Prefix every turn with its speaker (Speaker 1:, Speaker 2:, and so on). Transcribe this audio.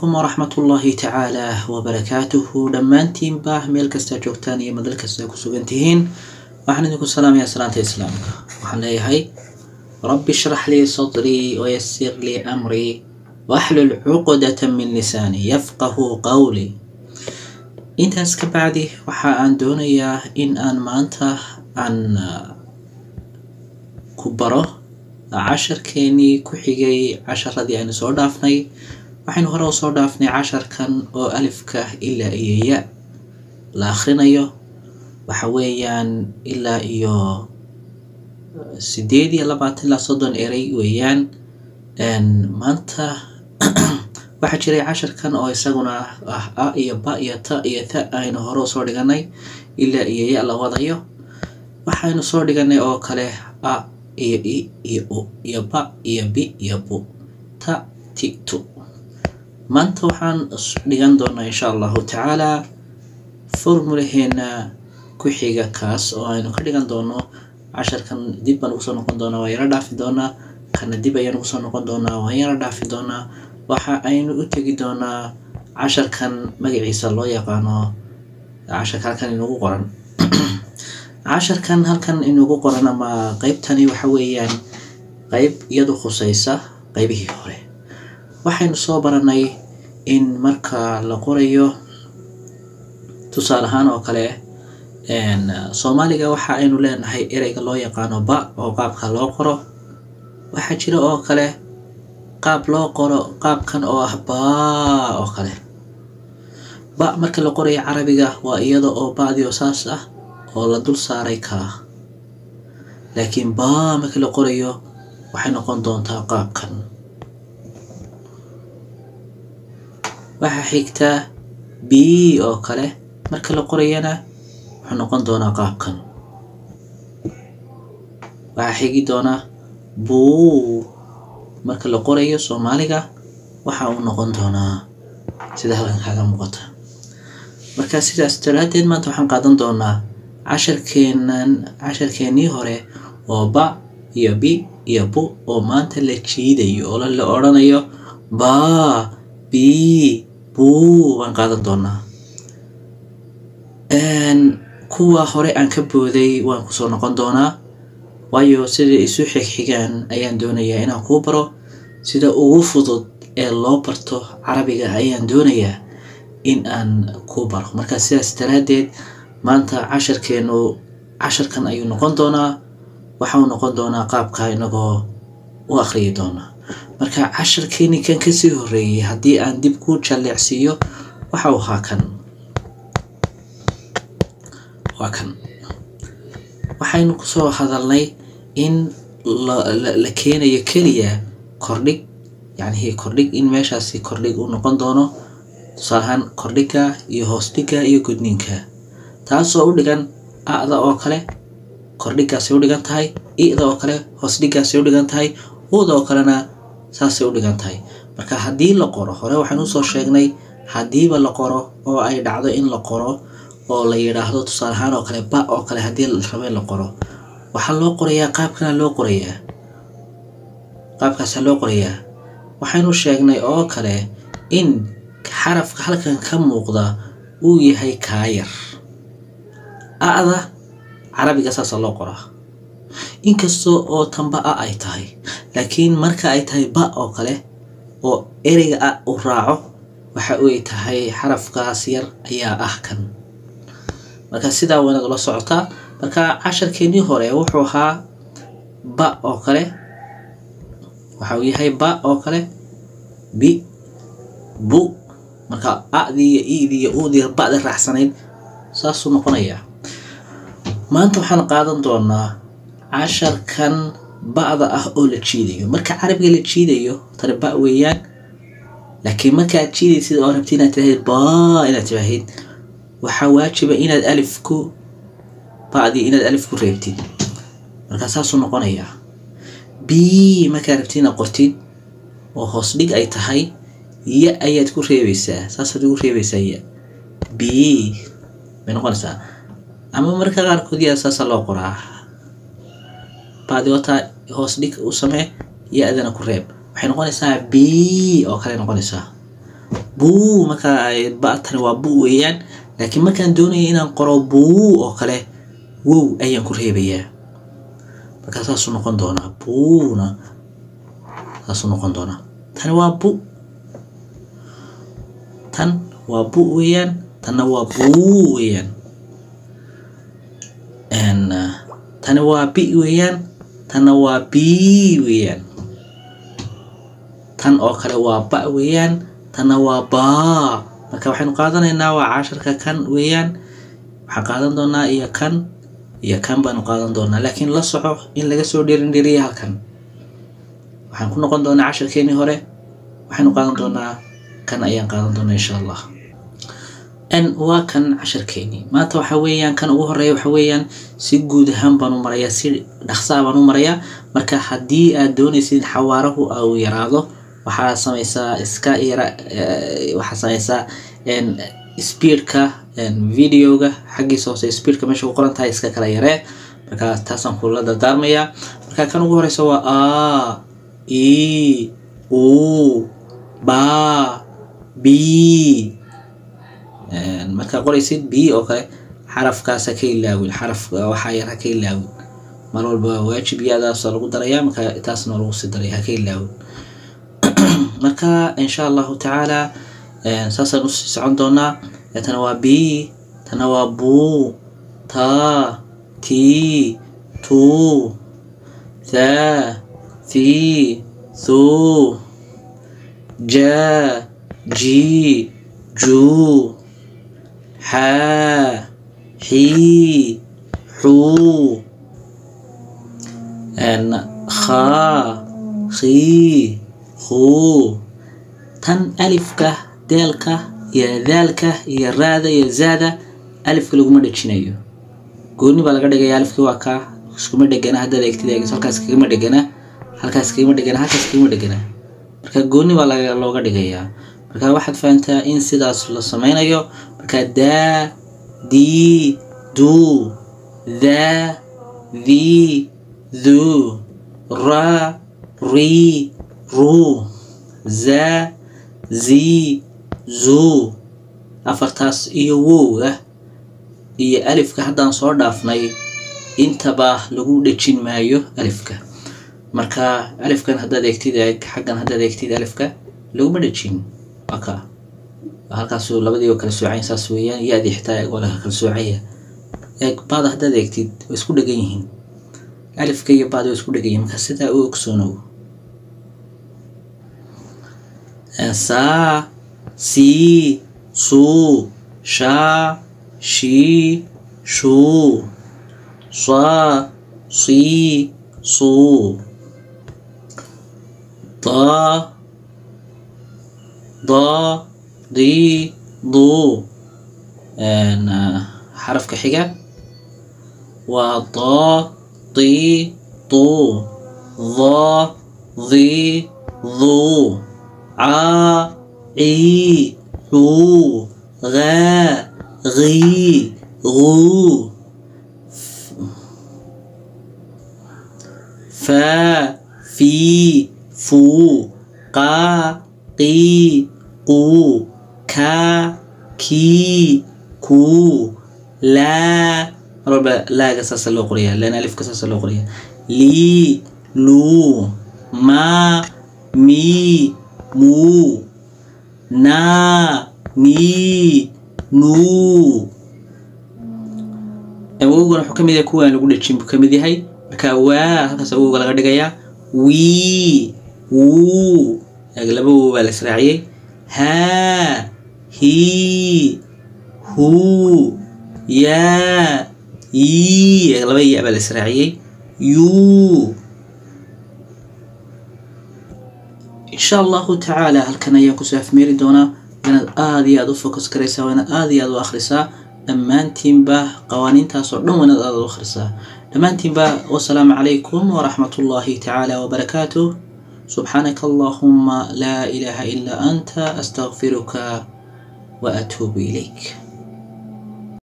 Speaker 1: Waraxmatullaahi tacaala wabarakaatuhu. Dhammaantiinba meel kastaa joogtaan iyo madal kasta ku sugan tihiin, waxaan idinku salaamayaa salaanta islaamka. Waxaan leeyahay: rabbi shrax lii sadrii wayasir lii amrii waxlul cuqdata min lisaani yafqahu qawlii. Intaas ka bacdi, waxa aan doonayaa in aan maanta aan ku baro casharkeenii ku xigay casharadii aynu soo dhaafnay. Waxaynu hore usoo dhaafnay casharkan oo alifka ilaa iyo ya la akhrinayo. Waxa weeyaan ilaa iyo 28 ilaa 30 erey weeyaan. Maanta waxaa jiray casharkan oo isaguna ah a iyo ba iyo ta iyo tha aynu hore usoo dhiganay, ilaa iyo ya la wadayo. Waxaynu soo dhiganay oo kale a iyo i iyo u iyo ba iyo bi iyo bu, ta, ti, tu. Maanta waxaan dhigan doonaa, insha Allahu tacaala, formulaheena ku xiga, kaas oo aynu ka dhigan doono casharkan. Dib baan ugu soo noqon doonaa, waan yaro dhaafi doonaa. Kana dib ayaan ugu soo noqon doonaa, waan yaro dhaafi doonaa. Waxa aynu u tegi doonaa casharkan magaciisa loo yaqaano casharka halkan inugu qoran. Casharkan halkan inugu qoran ama qeybtani waxa weeyaan qeyb iyadu khuseysa qeybihii hore. Waxaynu soo baranay in marka la qorayo, tusaale ahaan oo kale, Soomaaliga, waxa aynu leenahay ereyga loo yaqaano ba oo qaabka loo qoro. Waxaa jira oo kale qaab loo qoro qaabkan oo ah baa oo kale. Ba marka la qorayo Carabiga waa iyada oo ba'di oo saas ah oo la dul saaray kaa, laakiin baa marka la qorayo waxay noqon doontaa qaabkan. Waxaa xigtaa b oo kale, marka la qorayana wuxuu noqon doonaa qaabkan. Waxaa xigi doonaa buu, marka la qorayo Soomaaliga waxa uu noqon doonaa sida halkan kaaga muuqata. Marka sidaas daraaddeed maanta waxaan qaadan doonaa casharkeennan, casharkeennii hore oo ba iyo bi iyo bu oo maanta la jiidayo oo la odhanayo baa, bi, buu baan qaadan doonaa. Kuwa hore aan ka booday waan kusoo noqon doonaa, waayo sida isu xigxigaan ayaan doonayaa inaan kuu baro. Sida ugu fudud ee loo barto Carabiga ayaan doonayaa in aan kuu baro. Marka sidaas daraaddeed maanta casharkeenu casharkan ayuu noqon doonaa. Waxa uu noqon doonaa qaabka inagoo u akhriyi doonaa. Marka casharkeeni kan kasii horeeyey haddii aan dib ku jalleecsiiyo, waxa uu ahaa kan, waa kan. Waxaynu kusoo hadalnay in la keenayo keliya kordhig, yacni kordhig, in meeshaasi kordhig uu noqon doono, tusaale ahaan kordhigga iyo hoos dhigga iyo gudniinka, taasoo u dhigan a'da oo kale kordhiggaasay u dhigan tahay, i'da oo kale hoos dhiggaasay u dhigan tahay, uda oo kalena saasay u dhigan tahay. Marka haddii la qoro, hore waxaynu usoo sheegnay, haddiiba la qoro oo ay dhacdo in la qoro oo la yidhaahdo, tusaale ahaan oo kale, ba oo kale, haddii la rabo in la qoro, waxaa loo qorayaa qaabkana loo qorayaa, qaabkaasaa loo qorayaa. Waxaynu sheegnay oo kale in xarafka halkan ka muuqda uu yahay kaayar. A'da Carabiga saasaa loo qoraa, inkasta oo tanba a ay tahay, laakiin marka ay tahay ba oo kale oo ereyga a uu raaco, waxa uy tahay xarafkaas yar ayaa ah kan. Marka sidaa waa inaad ula socotaa. Marka casharkeenii hore wuxuu ahaa ba oo kale, waxa uu yahay ba oo kale, bi, bu. Marka a'dii iyo i'dii iyo u'dii ba'da raacsanayd saasuu noqonayaa. Maanta waxaan qaadan doonaa casharkan ba'da ah oo la jiidayo. Marka Carabiga la jiidayo, tani ba weeyaan, laakiin markaad jiidaysid oo rabtid inaad tiraahid ba, inaad tiraahid, waxaa waajiba inaad alif ku ba'dii, inaad alif ku reebtid. Marka saasuu noqonayaa. B markaad rabtid inaad qortid oo hoos dhig ay tahay, ya ayaad ku reebeysaa, saasaad ugu reebeysaa, ya b bay noqonaysaa. Ama marka qaarkood yaa saasaa loo qoraa. Ba'di wataa, hoos dhig u samee, ya-dana ku reeb, waxay noqonaysaa b oo kale noqonaysaa. Buu marka tani waa bu weeyaan, laakiin markaan doonaya inaan qoro buu oo kale wow ayaan ku reebayaa. Marka saasuu noqon doonaa, buuna saasuu noqon doonaa. Tani waa bu, tan waa bu weeyaan, tanna waa buu weeyaan. Tani waa bi weeyaan, tanna waa bii weeyaan. Tan oo kale waa ba weeyaan, tanna waa baa. Marka waxaynu qaadanaynaa waa casharka kan weeyaan. Waxaan qaadan doonaa iyo kan iyo kan baanu qaadan doonaa, laakiin la soco in laga soo dheerindheeriyay halkan. Waxaan ku noqon doonaa casharkeenii hore, waxaynu qaadan doonaa kan ayaan qaadan doonaa insha Allah. Waa kan casharkeenii maanta. Waxa weeyaan kan ugu horeeya waxa weeyaan si guud ahaan baan u marayaa, si dhaqsaa baan u marayaa. Marka haddii aad doonaysid xawaarahu uu yaraado, waxaa samaysaa iska yara, waxaa samaysaa speedka videoga xaggiisa hoose, speedka meesha ku qoran tahay iska kala yaree. Marka taasaan kula dardaarmayaa. Marka kan ugu horeysa waa a, i, u, ba, b. Markaa qoraysid b oo kale xarafkaas ha ka ilaawin, xaraf waxaa yar ha ka ilaawin. Mar walba waajib yaadaasa lagu darayaa, marka taasna lagu sii daraya, ha ka ilaawin. Marka insha Allahu tacaala saasaan usii socon doonaa. Tana waa b, tana waa bu, ta, ti, tu, tha, thi, thu, ja, ji, ju, xa, xi, xu, kha, khi, khu. Tan alifka, deelka iyo daalka iyo raada iyo zaada alifka laguma dhejinayo, gooni baa laga dhigaya. Alifkii waa kaa, iskuma dhegana. Haddaad eegtid eegis, halkaas kagama dhegana, halkaas kagama dhegana, halkaas kagama dhegana. Marka gooni baa looga dhigayaa. Marka waxaad fahantaa in sidaas la sameynayo. Marka daa, dii, duu, thaa, thii, thuu, raa, rii, ruu, zaa, zii, zuu. Afartaas iyo wowga iyo alifka haddaan soo dhaafnay intaba lagu dhejin maayo alifka. Marka alifkan haddaad eegtid, eeg xaggan, haddaad eegtid alifka laguma dhejin, waa ka halkaasuu labadii oo kala soocayn, saas weeyaan. Ya-dii xitaa eeg waa laga kala soocaya. Eeg baada haddaad eegtid way isku dhegan yihiin, alifka iyo baada way isku dhegan yihiin. Marka sidaa u ogsoonow. Saa, sii, suu, shaa, shii, shuu, saa, sii, suu, daa, daa, dii, duu. Xarafka xiga waa daa, dii, duu, dhaa, dhii, dhuu, caa, cii, cuu, ghaa, ghii, ghuu, faa, fii, fuu, qaa, qii, quu, kaa, kii, kuu, laa. Mar walba laaga saasa loo qorayaa, lan alifka saasa loo qorayaa. Lii, luu, maa, mii, muu, naa, nii, nuu. Awowgana wuxuu ka mid yahay kuwa aan lagu dhejin buu ka mid yahay. Marka waa halkaas awowga laga dhigayaa. Wii, wuu, laba wow baa la israaciyey. Haa, hii, huu, yaa, yii, laba ya baa la israaciyey. Yuu. Insha Allahu tacaala halkan ayaan kusoo afmeeri doonaa. Inaad aada iyo aada u focus karaysaa, waa inaad aada iyo aada u akhrisaa dhammaantiinba qawaaniintaas oo dhan, waa inaad aada u akhrisaa dhammaantiinba. Wasalaamu calaykum waraxmat ullahi tacaala wabarakaatuh. Subxaanaka allahuma laa ilaaha ilaa anta, astaqfiruka wa atuubu ilayk.